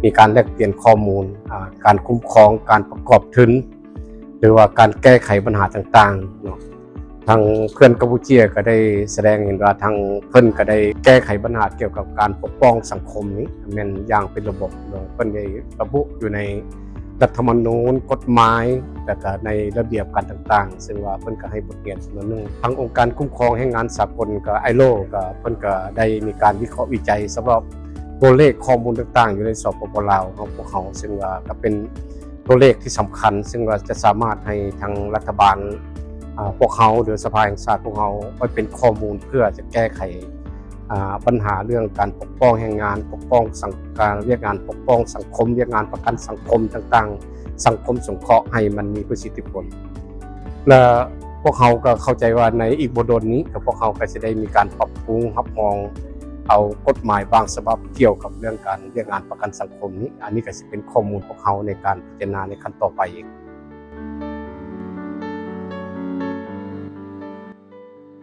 ມີການແລກປ່ຽນຂໍ້ມູນ ອາ ການຄຸ້ມຄອງ ການປະກອບທຶນ ຫຼືວ່າການແກ້ໄຂບັນຫາຕ່າງໆເນາະ. ທາງເພື່ອນກຳປູເຈຍກໍໄດ້ສະແດງເຫັນວ່າ ທາງເພິ່ນກໍໄດ້ແກ້ໄຂບັນຫາກ່ຽວກັບການປົກປ້ອງສັງຄົມນີ້ແມ່ນຢ່າງເປັນລະບົບເນາະ. ເພິ່ນໄດ້ລະບຸຢູ່ໃນລັດຖະມະນູນ, ກົດໝາຍ ແລະກະໃນລະບຽບການຕ່າງໆ ເຊິ່ງວ່າເພິ່ນກໍໃຫ້ບົດຮຽນຈຳນວນໜຶ່ງ. ທາງອົງການຄຸ້ມຄອງແຮງງານສາກົນ ກໍ ໄອໂລ ກໍເພິ່ນກໍໄດ້ມີການວິເຄາະວິໄຈສຳລັບຕົວເລກຂໍ້ມູນຕ່າງໆຢູ່ໃນ ສປປ ລາວ ຂອງພວກເຮົາ ເຊິ່ງວ່າກໍເປັນຕົວເລກທີ່ສຳຄັນ ເຊິ່ງວ່າຈະສາມາດໃຫ້ທາງລັດຖະບານ ອາ ພວກເຮົາ ຫຼືສະພາແຫ່ງຊາດພວກເຮົາໄວ້ເປັນຂໍ້ມູນ ເພື່ອຈະແກ້ໄຂ ອາ ບັນຫາເລື່ອງການປົກປ້ອງແຮງງານ, ປົກປ້ອງສັງ ການວຽກງານປົກປ້ອງສັງຄົມ, ວຽກງານປະກັນສັງຄົມຕ່າງໆ, ສັງຄົມສົງເຄາະໃຫ້ມັນມີປະສິດທິຜົນ. ແລະ ພວກເຮົາກໍເຂົ້າໃຈວ່າໃນອີກບໍ່ດົນນີ້ ກໍພວກເຮົາກໍຈະໄດ້ມີການປັບປຸງຮັບຮອງເອົາກົດໝາຍບາງສະບັບກ່ຽວກັບເລື່ອງການວຽກງານປະກັນສັງຄົມນີ້. ອັນນີ້ກໍຊິເປັນຂໍ້ມູນພວກເຮົາໃນການພິຈາລະນາໃນຂັ້ນຕໍ່ໄປອີກ.